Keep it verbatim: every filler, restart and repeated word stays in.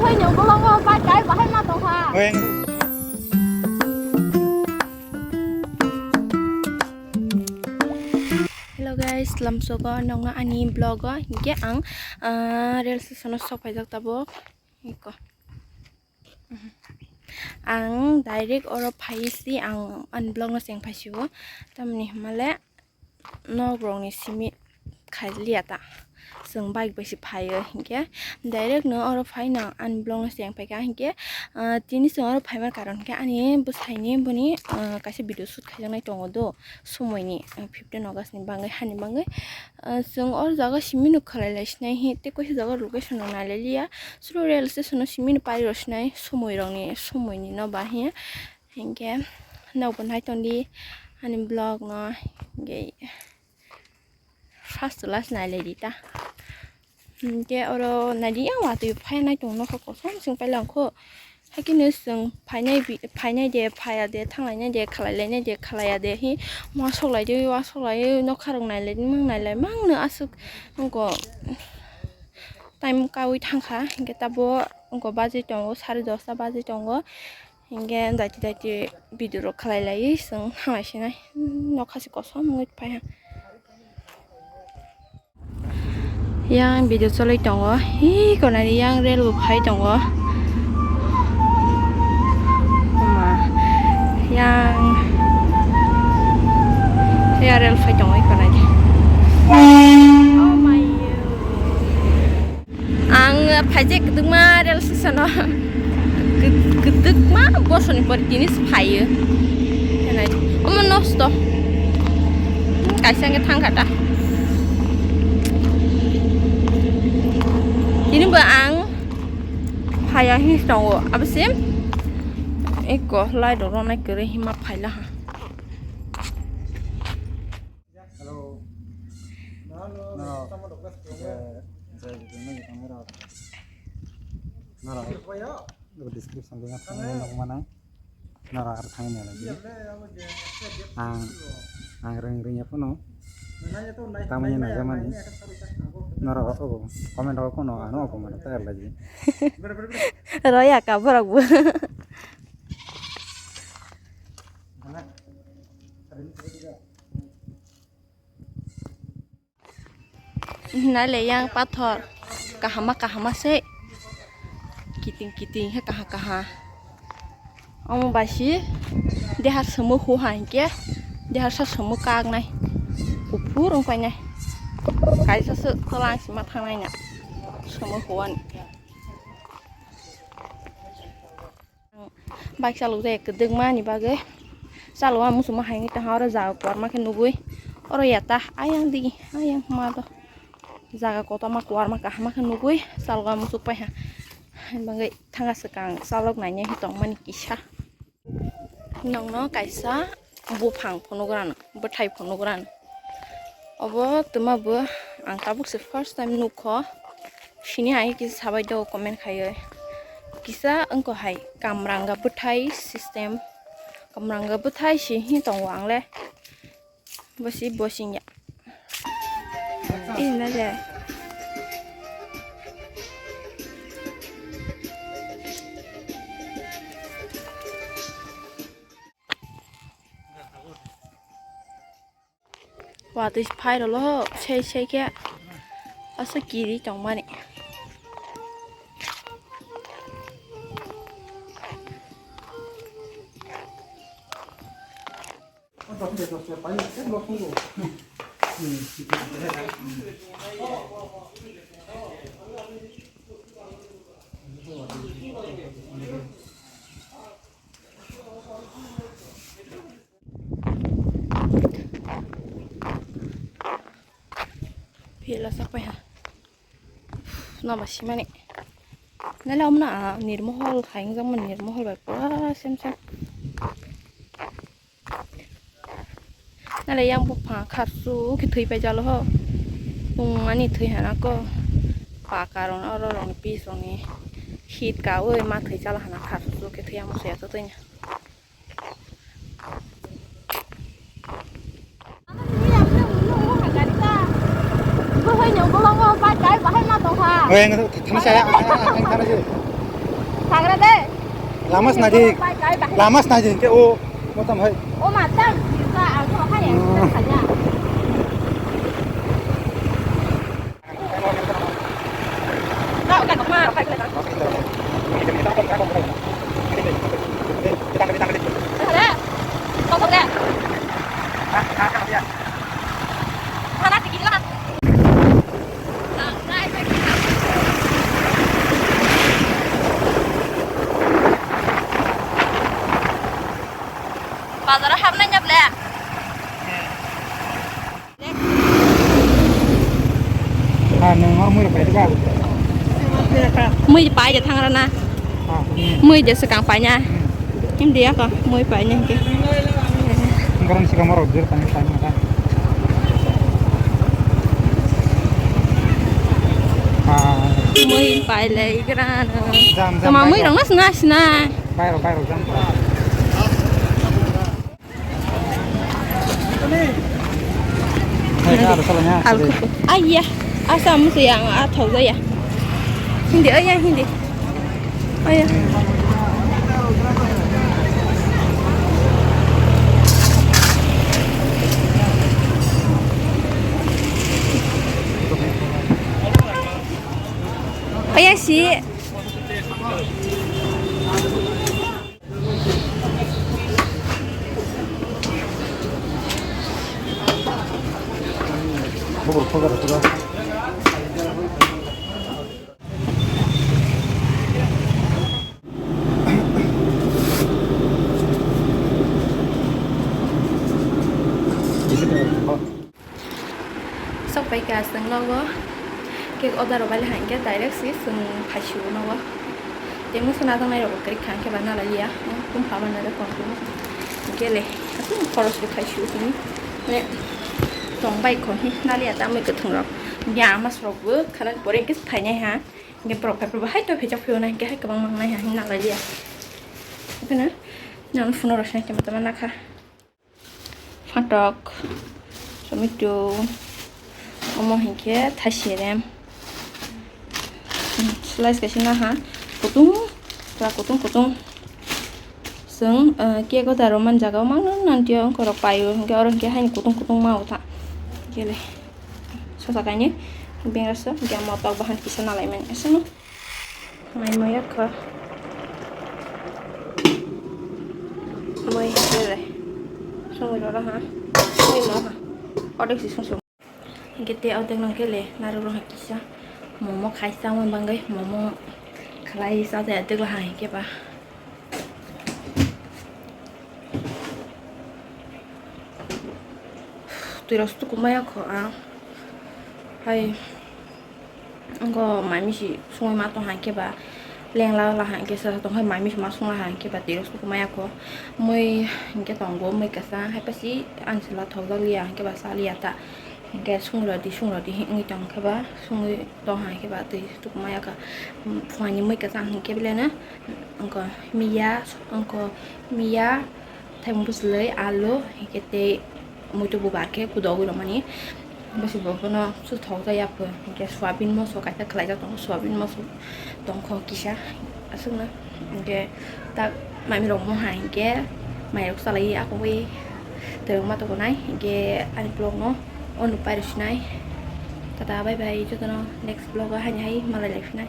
Hai ni ukulok o bai kai bahai ma tong kha. Oi. Hello guys, lamsogo nongno ani vlog o hinkhe ang, ah, rail station o sok phaijak tabuk. Iko. Ang direct oro phai si ang ani vlog no cheng phai si o. Tamni hwnmale nok rokni simi khailiya ta. Chwng bike bai se phaio hinkhe direct no oro phai no ani vlog no cheng phaikha hinkhe, ah, tini chwng oro phaima karon hinkhe ani bwsaini boni, ah, kaisa video shoot khaijaknai tongo do, somoini, ah, fifteen August ni bagwi hani bagwi. Ah, chwng oro jaga simi no khalai lai sinai hi tei kaisa jaga location rok nai lai liya, suro rail station o simi no pai rw sinai somoi rokni somoini no ba hiya. Hinkhe nokbo nai tongdi ani vlog no, hinkhe first to last nai lai di ta. Hinkhe oro nai di, yang watwi phai nai tong nokha kosom sing pai lang kho. Hakhe no chwng phainai bi-, phainai de, phaiya de, thang lainai de, khalai lainai de, khalaiya de, hi wasok lai di, wasok lai nokha rok nai lai mang nai lai mang no aswk wngkha. Time kaui thangkha, hinkhe tabo wngkha baji tongo, sare dosta baji tongo. Hinkhe daiti daiti video rok khalai lai chwng hamai sinai nokha se kosom wngwi phai ha. Yang video choloi tongo, hi konani yang rail bo phai tongo. Oma, yang, yang rail phai tongo, hi konani. Oh my. Ang phaijak kwdwkma rail station o. Kwdwkma bosoni pore tini se phaio. Omo nosto. Kaisa hwnkhe thangkha ta. Tini bo ang phaiya hinwi tongo. Abo se eko light rok rwnai kwrwi hima phaila ha. Hello. Norok, je, je video nugwi tongmani rok. Norok, description link o thangwi nukmanai. Norok aro thangwi nailai di. Ang, ang rwng, rwngya phano. Tamoni naijamani. Norok ogo comment rogo phano ano ogo mano tayar lai di. Roya ka borok bo. Naile yang pathor kahama kahama se, kiting kiting he kaha kaha. Omo bai si dehar somo huha hinkhe dehar sa somo kaknai, kuphur wngpainai. Kaisa se tola ang sima thangnai na somo huani. Bike chalok jaya kwdwkma ni bagwi chalok ang muchungma hai wngwi tongkha, oro jaga kotorma khe nugwi oro yata ayang di ayang hwnma do jaga kotorma kotorma kaham khe nugwi chalok ang muchuk paikha, haini bagwi thangka swkang chalok nainai khe tongmani kisa. Nokno kaisa buphang phunukgrano, bwthai phunukgrano. Obo twma bo ang tabuk se first time nukho. Sini hai kisa sabai do comment khaiwi. Kisa wngkha hai kamranga bwthai system. Kamranga bwthai se hi tongo ang le. Bosi bosingya. Ina le. Watwi phai rwlo sei sei khe asa kiri tongmani. Phila sak pai ha. Naba simani. Nale omna, ah, Nirmohol, Haingjangma Nirmohol bai pura sem sem. Nale yang buphang kharsu khe thwi pai jalo ho. Tung ani thwi hana ko. Paka rong oro rong pi song ni. Hit ka oi ma thwi jala hana kharsu khe thwi ang musuya to twi. Oi, ang thangna saya, ang thangna saya. Lama snadi, lama snadi ke o motam hai. O mata, ang kaya. Bazar o habnai nya ble. Ah, nwng hor mui rok pai de ba? Mui pai de thang rana. Ah, hmm. Mui de swkang pai na. Hmm. Hindi ako, mui pai na hingke. Goron sikamo rok jor tani pai na ka. Ah. Mui pai le igra no. Jam, jam, tama pai mui rok. Rok na sna sna. Pai rok, pai rok jam. Hai, ka, ada salahnya. Ayah, asam sih yang atau gaya. Hindi, ayah, hindi. Ayah. Ayah sih. Sok pai kha chwng nogo cake order rok bai le hai khe direct si chwng phai si o nogo. Tei mungsa najaknai rok bo kwrwi kha hwnkhe ba nalai liya. Kum pha ma nai rok kong khe le aswk khorok se khai si o tini. Mane tong bai kho hi naliya ta mui kwthwng rok. Bia mas rok bo khanani pore hwnkhe phainai ha. Hwnkhe borok phai phai bo hai to phejak phai o nai hwnkhe hai kwbang mang nai ha hwnwi nalai liya. Hwnkhe no nang phunuk rok se hwnkhe tama nakha. Phatok, tomato, omo hinkhe thaisirem. Slice kaisa naha, kutung, pura kutung kutung. Chwng, eh, cake order rw man jaga o mangno nantio, wngkhorok paio, hinkhe oro hinkhe haini kutung kutung ma o ta. Kele, sosa kainwi, bengra so, hinkhe motok bahan kisa nalaimani, aswkno. Mai moya kha. Moi kere. Songwi rora ha. Moi mo ha. Odek si song song. Hingke te odek nang kele narok rok hai kisa. Momo khai changma bangwi momo khlai chajai odek ha hingke ba. Twi rok tuku maya kho ang. Hai. Wngkha mai misi songwi ma tong hai khe ba lengla la hai khe sa tong hai mai misi ma songla hai khe ba twi rok suku maya kho mui hinkhe tongo mui kwchang hai pasi ani sala thokjak liya hinkhe ba cha liya ta hinkhe song rw di song rw di wngwi tong khe ba songwi tong hai khe ba twi suku maya kha phuaini mui kwchang hinkhe belai no wngkha miya wngkha miya. Tei bwswlwi alu hinkhe tei muitu bubar khe kudogwi rwmani. Bwswk bo bono suthok jaya pho hinkhe soyabin moso kaisa khlaijak tongo, soyabin moso tongkho kisa aswkno. Hinkhe tak mami rok moha hinkhe mairok salaiwi akhogwi twrwngma tubunai hinkhe ani vlog no ono pairwsinai. Tata bye bye jotono next vlog o haini hai malai laiphinai.